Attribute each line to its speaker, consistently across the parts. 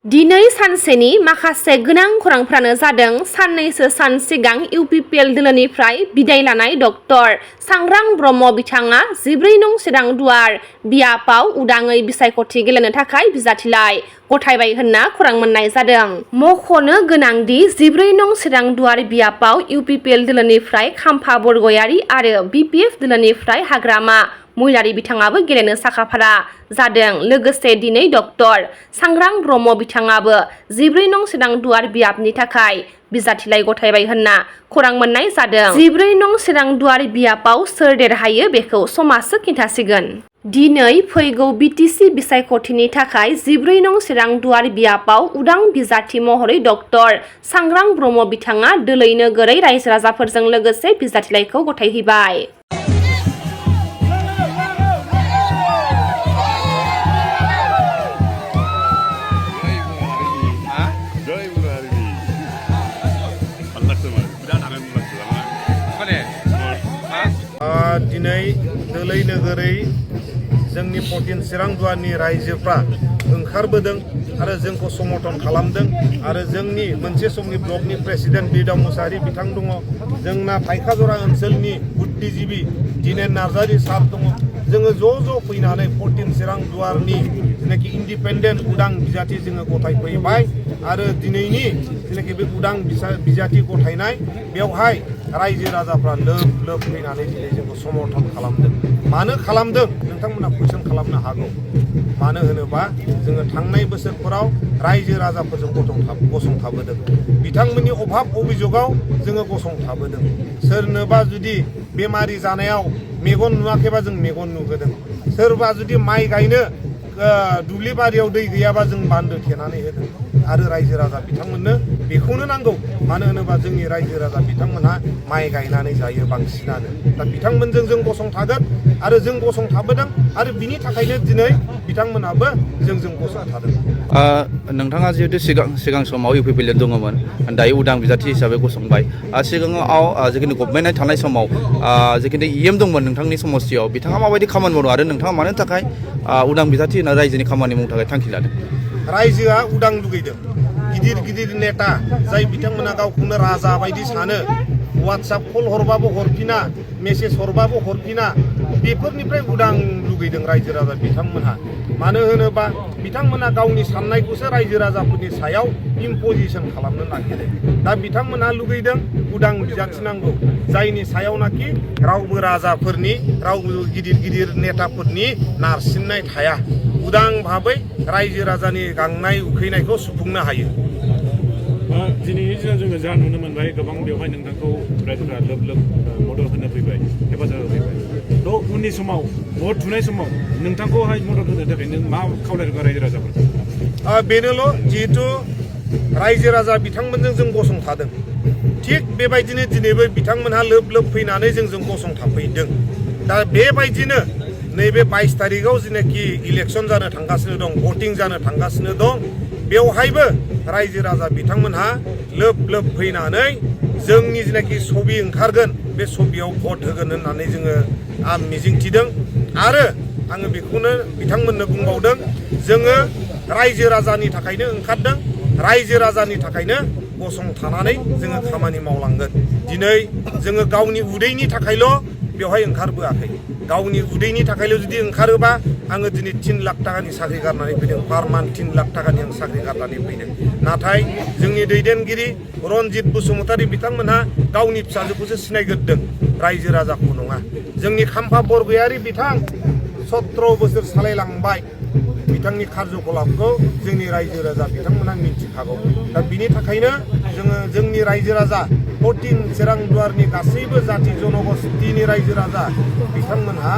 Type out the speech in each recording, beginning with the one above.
Speaker 1: दिनै सानसेनि माखासे गोनां खौरांफ्रानो जादों साननैसो सान सिगां इउपिपिएल दोलोनिफ्राय बिदाय लानाय डक्टर सांग्रां ब्रह्म बिथाङा 14 नं चिरां दुवार बियाबाव उदाङै बिसायख'थि गेलेनो थाखाय बिजाथिलाइ गथायबाय होनना खौरां मोननाय जादों। मख'नो गोनांदि 14 नं चिरां दुवार बियाबाव इउपिपिएल दोलोनिफ्राय खाम्फा बरगयारि आरो बिपिएफ दोलोनिफ्राय हाग्रामा महिलारि बिथाङाबो गेलेनो साखाफारा जादों। लोगोसे दिनै डक्टर सांग्रां ब्रह्म बिथाङाबो 14 नं चिरां दुवार बियाबनि थाखाय बिजाथिलाइ गथायबाय होनना खौरां मोननाय जादों। 14 नं चिरां दुवार बियाबाव सोर देरहायो बेखौ समाजसो खिन्थासिगोन। दिनै फैगौ बिटिसि बिसायख'थिनि थाखाय 14 नं चिरां दुवार बियाबाव उदां बिजाथि महरै डक्टर सांग्रां ब्रह्म बिथाङा दोलै नोगोरै रायजो राजाफोरजों लोगोसे बिजाथिलाइखौ गथायहैबाय।
Speaker 2: दिनै दोलै नोगोरै जोंनि 14 चिरां दुवारनि रायजोफ्रा ओंखारबोदों आरो जोंखौ समर्थन खालामदों आरो जोंनि मोनसे समनि ब्लकनि प्रेसिडेन्ट बोदो मुसाहारि बिथां दङ, जोंना फायखाजरा ओनसोलनि बुद्धिजीबी दिनेन नार्जारि सार दङ। जोङो ज' फैनानै 14 चिरां दुवारनि जेनाखि इन्डिपेन्डेन्ट उदां बिजाथि जोङो गथायफैबाय आरो दिनैनि जेनाखि बे उदां बिजाथि गथायनाय बेवहाय रायजो राजाफ्रा लोब फैनानै दिनै जोंखौ समर्थन खालामदों। मानो खालामदों नोंथांमोना कुइसन खालामनो हागौ। मानो होनोबा जोङो थांनाय बोसोरफोराव रायजो राजाफोरजों गसंथाबोदों, बिथांमोननि अभाब अभियोगाव जोङो गसंथाबोदों। सोरनोबा जुदि बेमारि जानायाव मेगन नुवाखैबा जों मेगन नुहोदों, सोरबा जुदि माइ गायनो दुब्लि बारियाव दै गैयाबा जों बान्दो थेनानै होदों आरो रायजो राजा बिथांमोननो बेखौनो नांगौ। मानो होनोबा जोंनि रायजो राजा बिथांमोनहा माइ गायनानै जायो बांसिनानो। दा बिथांमोनजों जों गसंथागोन आरो जों गसंथाबोदों आरो बिनि थाखायनो दिनै बिथांमोनाबो जोंजों गसंथादों।
Speaker 3: नोंथाङा जिहेतु सिगां समाव इउपिपिएल दङमोन, दायो उदां बिजाथि हिसाबै गसंबाय। सिगाङाव जिखिनि गभर्नमेन्ट थानाय समाव जिखिनि इएम दंमोन नोंथांनि समस्थियाव, बिथाङा माबायदि खामानि मावदों आरो नोंथाङा मानो थाखाय उदां बिजाथि होनना रायजोनि खामानि मावनो थाखाय थांखि लादों?
Speaker 2: रायजोआ उदां लुगैदों। गिदिर नेता जाय बिथांमोना गावखौनो राजा बायदि सानो, वाट्सएप कल हरबाबो हरफिना, मेसेज हरबाबो हरफिना, बेफोरनिफ्राय उदां लुगैदों रायजो राजा बिथांमोनहा। मानो होनोबा बिथांमोना गावनि साननायखौसो रायजो राजाफोरनि सायाव इम्पजिसन खालामनो नागिरो। दा बिथांमोनहा लुगैदों उदां बिजाथि नांगौ, जायनि सायावनाखि रावबो राजाफोरनि रावबो गिदिर नेताफोरनि नारसिननाय थाया, उदां भाबै रायजो राजानि गांनाय उखैनायखौ सुफुंनो हायो।
Speaker 4: दिनैनि दिनाव जोङो जा नुनो मोनबाय, गोबां बेवहाय नोंथांखौ रायजोफोरा लोब मदद होनो फैबाय, हेफाजाब होफैबाय। थ' उननि समाव भट थुनाय समाव नोंथांखौहाय मदद होनो थाखाय नों मा खावलायगोन रायजो राजाफोरखौ?
Speaker 2: बेनोल', जिहेथु रायजो राजा बिथांमोनजों जों गसंथादों, थिग बेबायदिनो दिनैबो बिथांमोनहा लोब फैनानै जोंजों गसंथाफैदों। दा बेबायदिनो नैबे 22 तारिखआव जेनाखि इलेक्सन जानो थांगासिनो दं, भटिं जानो थांगासिनो दं, बेवहायबो रायजो राजा बिथांमोनहा लोब फैनानै जोंनि जेनाखि छबि ओंखारगोन बे छबियाव भट होगोन होननानै जोङो आं मिजिंथिदों। आरो आङो बेखौनो बिथांमोननो बुंबावदों, जोङो रायजो राजानि थाखायनो ओंखारदों, रायजो राजानि थाखायनो गसंथानानै जोङो खामानि मावलांगोन। दिनै जोङो गावनि उदैनि थाखायल' बेवहाय ओंखारबोआखै। गावनि उदैनि थाखायल' जुदि ओंखारोबा आङो दिनै 3 लाख टाकानि साख्रि गारनानै फैदों, पार मान्थ 3 लाख टाकानि आं साख्रि गारनानै फैदों। नाथाय जोंनि दैदेनगिरि रनजित बसुमतारी बिथांमोनहा गावनि फिसाजोखौसो सिनायग्रोदों, रायजो राजाखौ नङा। जोंनि खाम्फा बरगयारि बिथां 17 बोसोर सालायलांबाय, बिथांनि कार्जकलापखौ जोंनि रायजो राजा बिथांमोनहा मिन्थिखागौ। दा बिनि थाखायनो जोङो जोंनि रायजो राजा 14 चिरां दुवारनि गासैबो जाथि जनगोष्ठीनि रायजो राजा बिथांमोनहा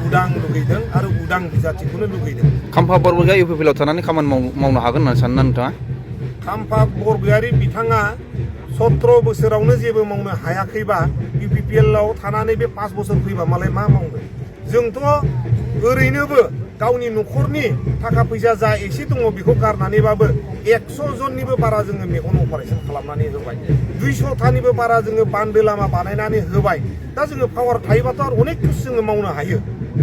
Speaker 2: उदां लुगैदों आरो उदां बिजाथिखौनो लुगैदों।
Speaker 3: खाम्फा बरगया इउपिपिएलआव थानानै खामानि मावनो हागोन होनना सानो नोंथाङा?
Speaker 2: खाम्फा बरगयारि बिथाङा 17 बोसोरावनो जेबो मावनो हायाखैबा इउपिपिएलआव थानानै बे 5 बोसोर फैबा मालाय मा मावनो? जोंथ' ओरैनोबो गावनि न'खरनि थाखा फैसा जा एसे दङ बेखौ गारनानैबाबो 100 जननिबो बारा जोङो मेगन अपारेसन खालामनानै होबाय, 200थानिबो बारा जोङो बान्दो लामा बानायनानै होबाय। दा जोङो पावार थायोबाथ' आरो अनेक कुछ जोङो मावनो हायो।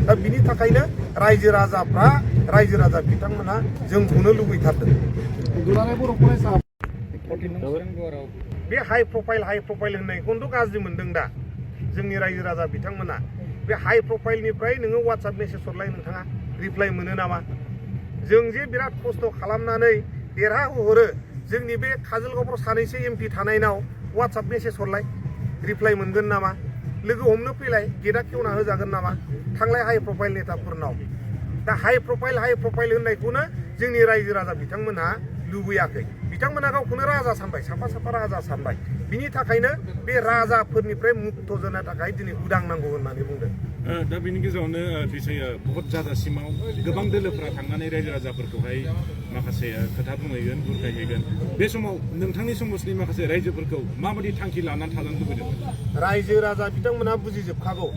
Speaker 2: दा बिनि थाखायनो रायजो राजा बिथांमोनहा जोंखौनो लुबैथारदों।
Speaker 5: दुलाराय बर' फरायसा
Speaker 2: बे हाई प्रफाइल होननायखौनोथ' गाज्रि मोनदों दा जोंनि रायजो राजा बिथांमोना बे हाई प्रफाइलनिफ्राय नोङो वाट्सएप मेसेज हरलाय नोंथाङा रिप्लाइ मोनो नामा जों जे बिराद खस्थ' खालामनानै देरहाहरो जोंनि बे काजलगावफ्राव सानैसो एमपि थानायनाव वाट्सएप मेसेज हरलाय रिप्लाइ मोनगोन नामा लोगो हमनो फैलाय गेटआ खेवना होजागोन नामा थांलाय हाई प्रफाइल नेताफोरनाव दा हाई प्रफाइल होननायखौनो जोंनि रायजो राजा बिथांमोनहा लुबैयाखै बिथांमोना गावखौनो राजा सानबाय साफा राजा सानबाय बिनि थाखायनो बे राजाफोरनिफ्राय मुक्त जानो थाखाय दिनै उदां नांगौ होननानै बुंदों
Speaker 4: दा बिनि गेजेरावनो बिसोरो बहुत जाजासिमाव गोबां दोलोफ्रा थांनानै रायजो राजाफोरखौहाय माखासे खोथा बुंहैगोन बुरखायहैगोन बे समाव नोंथांनि समाजनि माखासे रायजोफोरखौ माबायदि थांखि लानानै थानो लुबैदों
Speaker 2: रायजो राजा बिथांमोनहा बुजिजोबखागौ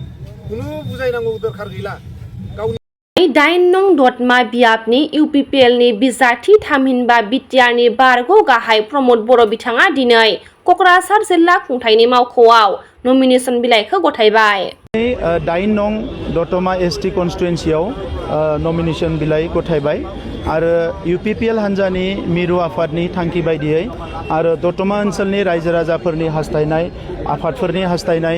Speaker 2: खुनु बुजायनांगौ दरखार गैला गावनि
Speaker 1: 8 नं दतमा बियाबनि इउपिपिएलनि बिजाथि थामहिनबा बिटिआरनि बारग' गाहाय प्रमद बर' बिथाङा दिनै क'क्राझार जिल्ला खुंथायनि मावख'आव नमिनेशन बिलाइखौ गथायबाय
Speaker 6: 8 नं दतमा एसटी कन्स्टिटुएन्सियाव नमिनेशन बिलाइ गथायबाय आरो इउपिपिएल हान्जानि मिरु आफादनि थांखि बायदियै आरो दतमा ओनसोलनि रायजो राजाफोरनि हास्थायनाय आफादफोरनि हास्थायनाय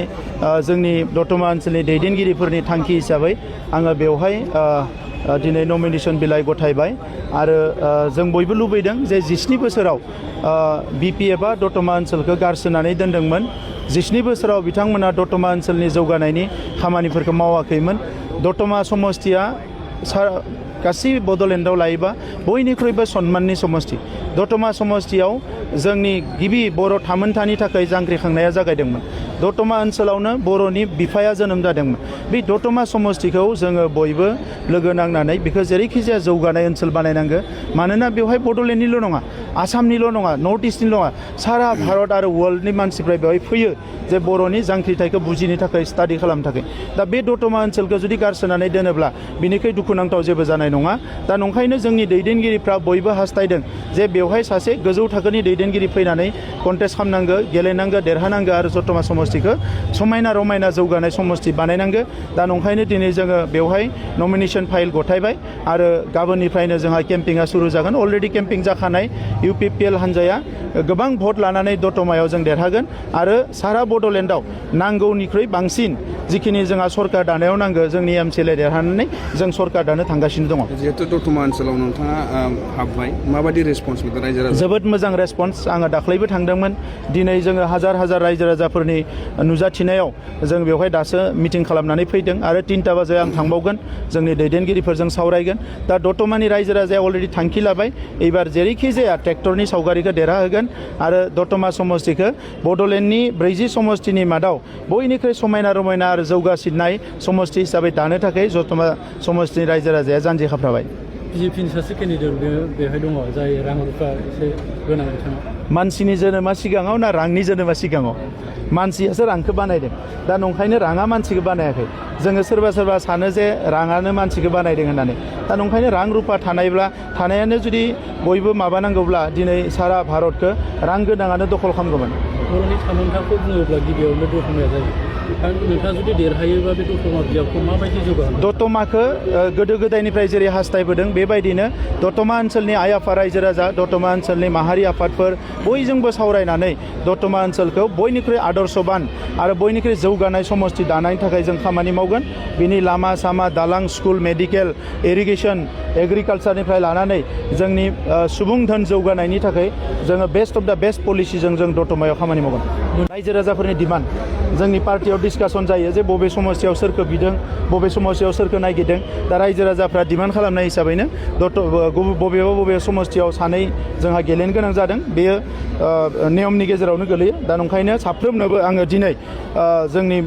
Speaker 6: जोंनि दतमा ओनसोलनि दैदेनगिरिफोरनि थांखि हिसाबै आङो बेवहाय दिनै नमिनेशन बिलाइ गथायबाय आरो जों बयबो लुबैदों जे 17 बोसोराव बिपिएफआ दतमा ओनसोलखौ गारसोनानै दोनदोंमोन 17 बोसोराव बिथांमोना दतमा ओनसोलनि जौगानायनि खामानिफोरखौ मावाखैमोन दतमा समष्टिया गासै बड'लेण्डआव लायोबा बयनिख्रुइबो सन्माननि समष्टि दतमा समष्टियाव जोंनि गिबि बर' थामोनथानि थाखाय जांख्रिखांनाया जागायदोंमोन दतमा ओनसोलावनो बर'नि बिफाया जोनोम जादोंमोन बे दतमा समष्टिखौ जोङो बयबो लोगो नांनानै बेखौ जेरैखि जाया जौगानाय ओनसोल बानायनांगौ मानोना बेवहाय बड'लेण्डनिल' नङा आसामनिल' नङा नर्थ इस्टनिल' नङा सारा भारत आरो वर्ल्डनि मानसिफ्रा बेवहाय फैयो जे बर'नि जांख्रिथायखौ बुजिनो थाखाय स्टाडि खालामनो थाखाय दा बे दतमा ओनसोलखौ जुदि गारसोनानै दोनोब्ला बिनिख्रुइ दुखुनांथाव जेबो जानाय नङा दा नंखायनो जोंनि दैदेनगिरिफ्रा बयबो हास्थायदों जे बेवहाय सासे गोजौ थाखोनि दैदेनगिरि फैनानै कन्टेस्ट खालामनांगौ गेलेनांगौ देरहानांगौ आरो दतमा समष्टिखौ समायना रमायना जौगानाय समष्टि बानायनांगौ दा नंखायनो दिनै जोङो बेवहाय नमिनेशन फाइल गथायबाय आरो गाबोननिफ्रायनो जोंहा केम्पिंआ सुरु जागोन अलरेडि केम्पिं जाखानाय इउपिपिएल हान्जाया गोबां भट लानानै दतमायाव जों देरहागोन आरो सारा बड'लेण्डआव नांगौनिख्रुइ बांसिन जिखिनि जोंहा सरकार दानायाव नांगौ जोंनि एमसिएलए देरहानानै जों सरकार दानो थांगासिनो दङ
Speaker 5: जिहेतु दतमा ओनसोलाव नोंथाङा हाबबाय माबायदि रेसपन्स मोनदों रायजो राजा
Speaker 6: जोबोद मोजां रेसपन्स आङो दाख्लैबो थांदोंमोन दिनै जोङो हाजार रायजो राजाफोरनि नुजाथिनायाव जों बेवहाय दासो मिटिं खालामनानै फैदों आरो 3टा बाजियाव आं थांबावगोन जोंनि दैदेनगिरिफोरजों सावरायगोन दा दतमानि रायजो राजाया अलरेडि थांखि लाबाय एबार जेरैखि जाया ट्रेक्टरनि सावगारिखौ देरहाहोगोन आरो दतमा समष्टिखौ बड'लेण्डनि 40 समष्टिनि मादाव बयनिख्रुइ समायना रमायना आरो जौगासिननाय समष्टि हिसाबै दानो थाखाय दतमा समष्टिनि रायजो राजाया जानजि खाफ्राबाय
Speaker 7: बिजेपिनि सासे केन्डिडेट बेवहाय दङ जाय रां रुफा एसे गोनां बिथाङा
Speaker 6: मानसिनि जोनोमा सिगाङाव ना रांनि जोनोमा सिगाङाव मानसियासो रांखौ बानायदों दा नंखायनो राङा मानसिखौ बानायाखै जोङो सोरबा सानो जे राङानो मानसिखौ बानायदों होननानै दा नंखायनो रां रुफा थानायानो जुदि बयबो माबानांगौब्ला दिनै सारा भारतखौ रां गोनाङानो दखल खालामगौमोन
Speaker 7: बर'नि थामोनथाखौ बुङोब्ला गिबियावनो दतमाया जायो नोंथाङा जुदि देरहायोबा बे दतमा बिजाबखौ माबायदि जौगाहोनो
Speaker 6: दतमाखौ गोदो गोदायनिफ्राय जेरै हास्थायबोदों बेबायदिनो दतमा ओनसोलनि आइ आफा रायजो राजा दतमा ओनसोलनि माहारि आफादफोर बयजोंबो सावरायनानै दतमा ओनसोलखौ बयनिख्रुइ आदर्शबान आरो बयनिख्रुइ जौगानाय समष्टि दानायनि थाखाय जों खामानि मावगोन बिनि लामा सामा दालां स्कुल मेडिकेल इरिगेसन एग्रिकालसारनिफ्राय लानानै जोंनि सुबुं धोन जौगानायनि थाखाय जोङो बेस्ट अफ द बेस्ट पलिसिजों जों दतमायाव खामानि मावगोन रायजो राजाफोरनि डिमान्ड जोंनि पार्टियाव डिसकासन जायो जे बबे समस्यायाव सोरखौ बिदों बबे समस्यायाव सोरखौ नागिरदों दा रायजो राजाफ्रा डिमान्ड खालामनाय हिसाबैनो बबेबा समस्यायाव सानै जोंहा गेलेनो गोनां जादों बेयो नियमनि गेजेरावनो गोलैयो दा नंखायनो साफ्रोमनोबो आङो दिनै जोंनि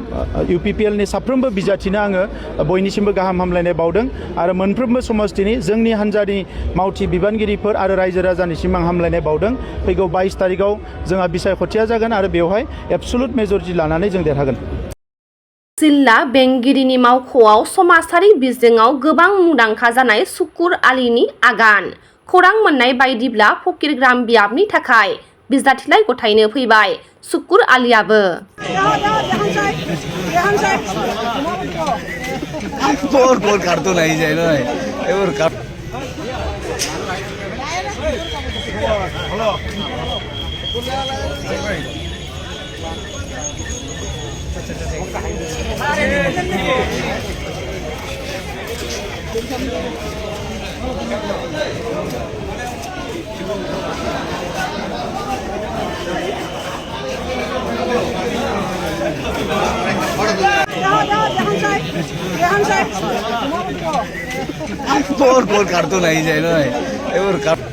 Speaker 6: इउपिपिएलनि साफ्रोमबो बिजाथिनो आङो बयनिसिमबो गाहाम हामलायनाय बावदों आरो मोनफ्रोमबो समष्टिनि जोंनि हान्जानि मावथि बिबानगिरिफोर आरो रायजो राजानिसिम आं हामलायनाय बावदों फैगौ 22 तारिखआव जोंहा बिसायख'थिया जागोन आरो बेवहाय एबसुलुट मेजरिटि लानानै जों देरहागोन
Speaker 1: जिल्ला बेंगिरिनि मावख'आव समाजारि बिजोङाव गोबां मुंदांखा जानाय सुकुर आलीनि आगान खौरां मोननाय बायदिब्ला फकिरग्राम बियाबनि थाखाय बिजाथिलाइ गथायनो फैबाय सुकुर आलीयाबो
Speaker 8: Por kartu nahi jai no, ever kartu.